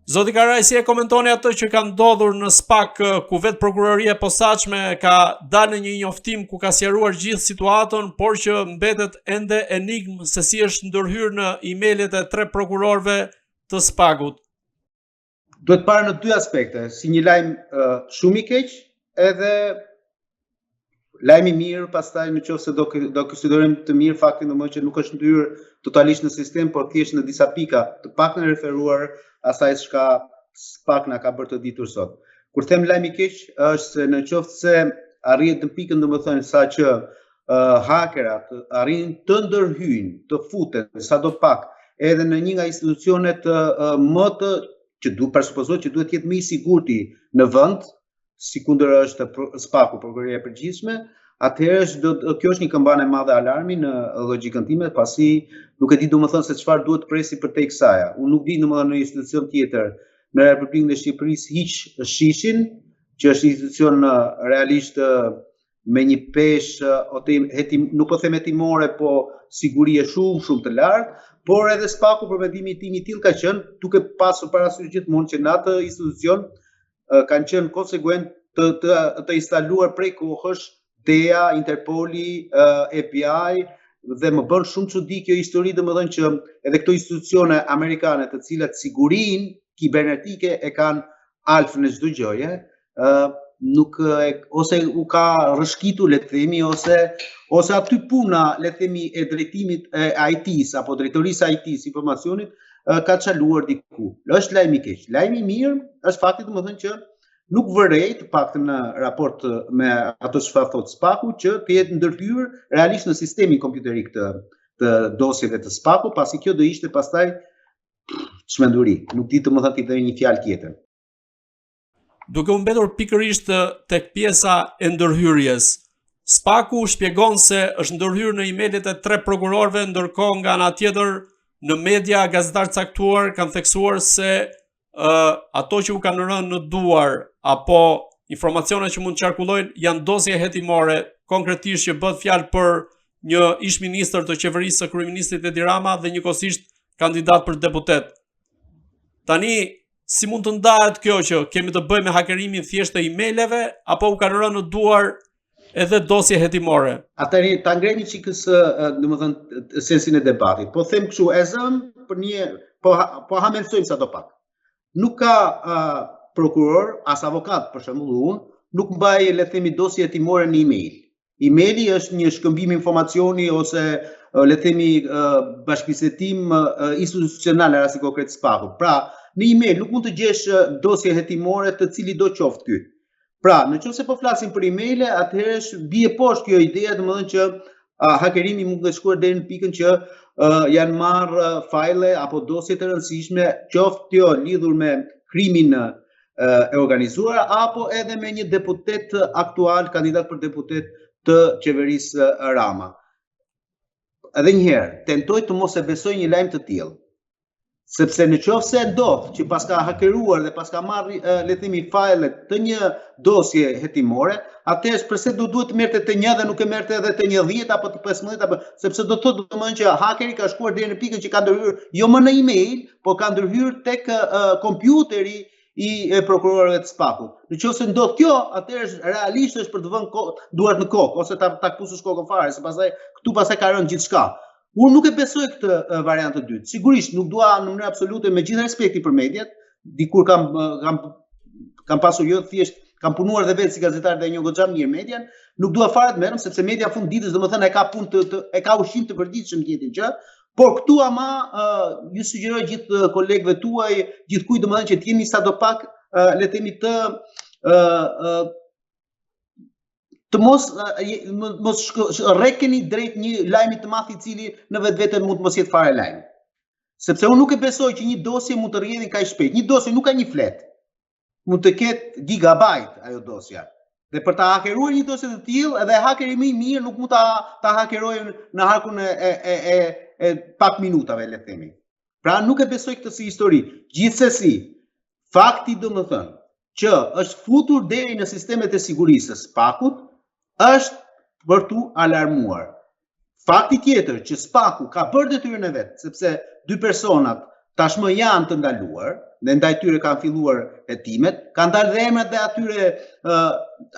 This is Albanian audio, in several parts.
Zoti Karaj, si e komentoni atë që ka ndodhur në SPAK, ku vetë prokuroria e posaçme ka dalë në një njoftim ku ka sqaruar gjithë situatën, por që mbetet ende enigmë se si është ndërhyrë në emailet e tre prokurorëve të SPAK-ut? Duhet parë në dy aspekte, si një lajm uh, shumë i keq, edhe lajm i mirë, pastaj në qoftë se do do konsiderojmë të mirë faktin domethënë që nuk është ndërhyrë totalisht në sistem, por thjesht në disa pika, të paktën referuar asaj çka SPAK na ka bërë të ditur sot. Kur them lajm i keq, është se në qoftë se arrihet në pikën domethënë sa që uh, hakerat arrijnë të ndërhyjnë, të futen sado pak edhe në një nga institucionet uh, më të që du presupozohet që duhet të jetë më i sigurti në vend, sikundër është SPAK-u, Prokuroria e Përgjithshme, atëherë është do kjo është një këmbanë e madhe alarmi në logjikën time, pasi nuk e di domethënë se çfarë duhet të presi përtej kësaj. Unë nuk di domethënë në institucion tjetër në Republikën e Shqipërisë hiq SHISH-in, që është një institucion realisht me një peshë hetim, nuk po them hetimore, po sigurie shumë shumë të lartë, por edhe SPAK-u për mendimin tim i tillë ka qenë duke pasur parasysh gjithmonë që në atë institucion kanë qenë konsekuent të të të instaluar prej kohësh DEA, Interpoli, FBI dhe më bën shumë çudi kjo histori, domethënë që edhe këto institucione amerikane të cilat sigurinë kibernetike e kanë alfën e çdo gjëje, ë nuk e, ose u ka rrëshkitur le të themi ose ose aty puna le të themi e drejtimit e IT-s apo drejtorisë së IT-s informacionit ka çaluar diku. Është lajm i keq. Lajmi i mirë është fakti domethënë që nuk vërej të paktën në raport me ato çfarë thotë SPAK-u që të jetë ndërhyrë realisht në sistemin kompjuterik të të dosjeve të SPAK-ut, pasi kjo do ishte pastaj çmenduri. Nuk di domethënë t'i vë një fjalë tjetër. Duke u mbetur pikërisht tek pjesa e ndërhyrjes, SPAK-u shpjegon se është ndërhyrë në emailet e tre prokurorëve, ndërkohë nga ana tjetër në media gazetarë të caktuar kanë theksuar se uh, ato që u kanë rënë në duar apo informacione që mund të qarkullojnë janë dosje hetimore, konkretisht që bëhet fjalë për një ish ministër të qeverisë së kryeministrit Edi Rama dhe njëkohësisht kandidat për deputet. Tani si mund të ndahet kjo që kemi të bëjmë me hakerimin thjesht të emaileve apo u kanë rënë në duar edhe dosje hetimore? Atëherë ta ngre një çikës, domethënë sensin e debatit. Po them kështu, e zëm për një po po hamendësojmë sado pak. Nuk ka uh, prokuror as avokat, për shembull unë, nuk mbaj le të themi dosje hetimore në email. Emaili është një shkëmbim informacioni ose le të themi bashkëbisedim institucional në rastin konkret SPAK-u. Pra, në email nuk mund të gjesh dosje hetimore të cilitdo qoftë ky. Pra, në qoftë se po flasim për emaile, atëherë është bie poshtë kjo ideja, domethënë që uh, hakerimi mund të shkuar deri në pikën që uh, janë marrë uh, fajle apo dosje të rëndësishme, qoftë kjo lidhur me krimin uh, e organizuar apo edhe me një deputet aktual, kandidat për deputet të qeverisë Rama. Edhe një herë, tentoj të mos e besoj një lajm të tillë. Sepse në qoftë se ndodh që paska hakeruar dhe paska marrë, le të themi, fajlet të një dosje hetimore, atëherë përse do duhet të merrte të një dhe nuk e merrte edhe të një 10 apo të 15 apo sepse do të thotë domethënë që hakeri ka shkuar deri në pikën që ka ndërhyrë jo më në email, po ka ndërhyrë tek uh, kompjuteri i e prokurorëve të SPAK-ut. Në qoftë se ndodh kjo, atëherë është realisht është për të vënë duart në kokë ose ta ta këpusësh kokën fare, se pastaj këtu pastaj ka rënë gjithçka. Unë nuk e besoj këtë variant të dytë. Sigurisht nuk dua në mënyrë absolute me gjithë respektin për mediat, dikur kam kam kam pasur jo thjesht kam punuar dhe vetë si gazetar dhe e njoh goxha mirë median, nuk dua fare të merrem sepse media fund ditës domethënë e ka punë të, të e ka ushqim të përditshëm të njëjtin gjë, Por këtu ama uh, ju sugjeroj gjithë kolegëve tuaj, gjithkujt domethënë që të jemi sado pak uh, le të themi të uh, uh, të mos mos rrekeni drejt një lajmi të madh i cili në vetvete mund të mos jetë fare lajm. Sepse unë nuk e besoj që një dosje mund të rrjedhin kaq shpejt. Një dosje nuk ka një fletë. Mund të ketë gigabajt ajo dosja. Dhe për ta hakeruar një dosje të tillë, edhe hakeri më i mirë nuk mund ta ta hakerojë në harkun e e e e, e pak minutave, le të themi. Pra nuk e besoj këtë si histori. Gjithsesi, fakti domethënë që është futur deri në sistemet e sigurisë së SPAK-ut është për t'u alarmuar. Fakti tjetër që SPAK-u ka bërë detyrën e vet, sepse dy personat tashmë janë të ndaluar dhe ndaj tyre kanë filluar hetimet, kanë dalë dhe emrat dhe atyre uh,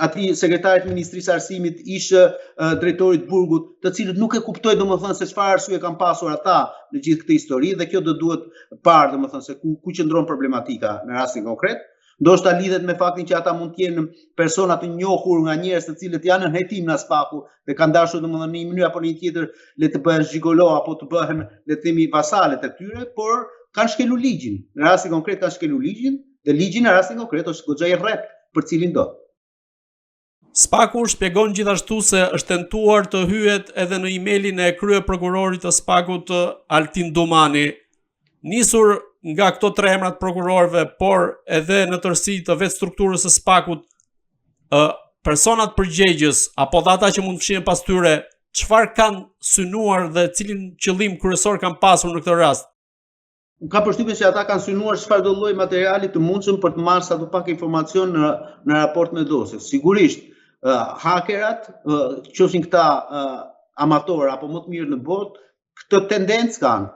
atij sekretarit të Ministrisë së Arsimit, ish uh, drejtorit të burgut, të cilët nuk e kuptoj domethënë se çfarë arsye kanë pasur ata në gjithë këtë histori dhe kjo do duhet parë domethënë se ku ku qëndron problematika në rastin konkret. Ndoshta lidhet me faktin që ata mund të jenë persona të njohur nga njerëz të cilët janë në hetim nga SPAK-u dhe kanë dashur domethënë në një mënyrë apo në një tjetër le të bëhen zhigolo apo të bëhen le të themi vasalët e tyre, por kanë shkelur ligjin. Në rastin konkret kanë shkelur ligjin dhe ligji në rastin konkret është goxha i rreptë për cilindo. SPAK-u shpjegon gjithashtu se është tentuar të hyhet edhe në emailin e kryeprokurorit të SPAK-ut Altin Dumani. Nisur nga këto tre emra të prokurorëve, por edhe në tërësi të vetë strukturës së SPAK-ut, ë personat përgjegjës apo dhe ata që mund të fshihen pas tyre, çfarë kanë synuar dhe cilin qëllim kryesor kanë pasur në këtë rast? Unë kam përshtypjen se ata kanë synuar çfarëdo lloj materiali të mundshëm për të marrë sado pak informacion në në raport me dosjen. Sigurisht, uh, hakerat, uh, qofshin këta uh, amatorë apo më të mirë në botë, këtë tendencë kanë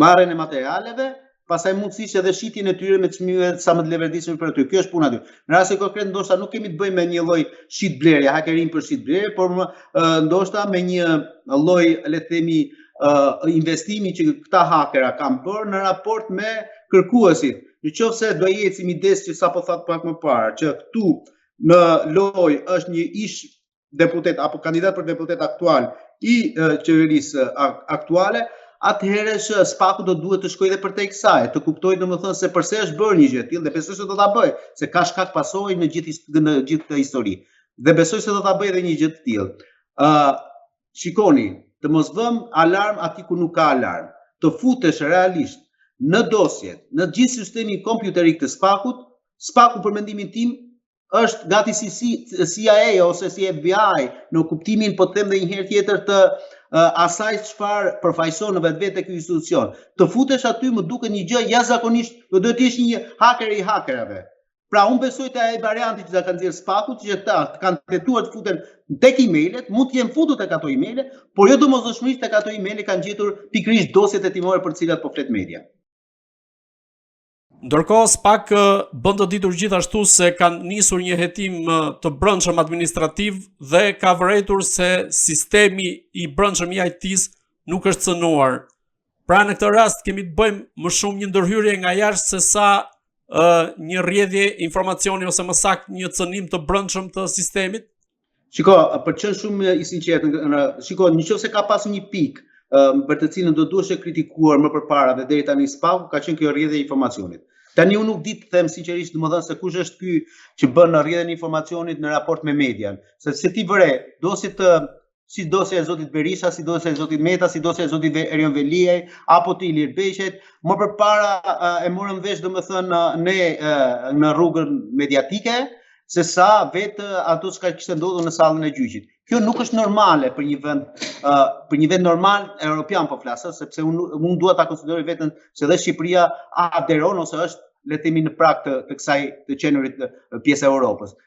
marrjen e materialeve, pastaj mundësisht edhe shitjen e tyre me çmime sa më të leverdishme për aty. Kjo është puna aty. Në rastin konkret ndoshta nuk kemi të bëjmë me një lloj shitblerje, hakerim për shitblerje, por më, ndoshta me një lloj, le të themi, investimi që këta hakera kanë bërë në raport me kërkuesit. Në qoftë se do i ecim idesë që sapo thatë pak më parë, që këtu në lojë është një ish deputet apo kandidat për deputet aktual i qeverisë aktuale, atëherë që SPAK-u do duhet të shkojë dhe përtej kësaj, të kuptojë domethënë se përse është bërë një gjë e tillë dhe besoj se do ta bëjë, se ka shkak pasojë në gjithë në gjithë këtë histori. Dhe besoj se do ta bëjë edhe një gjë të tillë. Ë uh, Shikoni, të mos vëmë alarm aty ku nuk ka alarm. Të futesh realisht në dosjet, në gjithë sistemin kompjuterik të SPAK-ut, SPAK-u për mendimin tim është gati si CIA ose si FBI në kuptimin po të them edhe një herë tjetër të uh, asaj çfarë përfaqëson në vetvete ky institucion. Të futesh aty më duket një gjë jashtëzakonisht, do duhet të jesh një haker i hakerave. Pra unë besoj te ai varianti që ta ka nxjerrë SPAK-u, që ata kanë tentuar të futen tek emailet, mund të jenë futur tek ato emaile, por jo domosdoshmërisht tek ato emaile kanë gjetur pikërisht dosjet hetimore për të cilat po flet media. Ndërkohë SPAK bën të ditur gjithashtu se kanë nisur një hetim të brendshëm administrativ dhe ka vërejtur se sistemi i brendshëm i IT-së nuk është cënuar. Pra në këtë rast kemi të bëjmë më shumë një ndërhyrje nga jashtë se sa uh, një rrjedhje informacioni ose më saktë një cënim të brendshëm të sistemit. Shiko, për të qenë shumë i sinqertë, në, shiko, në qoftë se ka pasur një pikë um, për të cilën do duhej kritikuar më përpara dhe deri tani SPAK-u ka qenë kjo rrjedhje e informacionit. Tani unë nuk di të them sinqerisht, domethënë se kush është ky që bën rrjedhjen e informacionit në raport me median, sepse ti vëre, dosje të si dosja e zotit Berisha, si dosja e zotit Meta, si dosja e zotit Erion Veliaj apo të Ilir Beqajt, më përpara e morëm vesh domethënë ne në rrugën mediatike se sa vetë ato çka kishte ndodhur në sallën e gjyqit. Kjo nuk është normale për një vend për një vend normal europian po flas, sepse unë unë dua ta konsideroj veten se dhe Shqipëria aderon ose është le të themi në prag të, të kësaj të qenurit pjesë e Europës.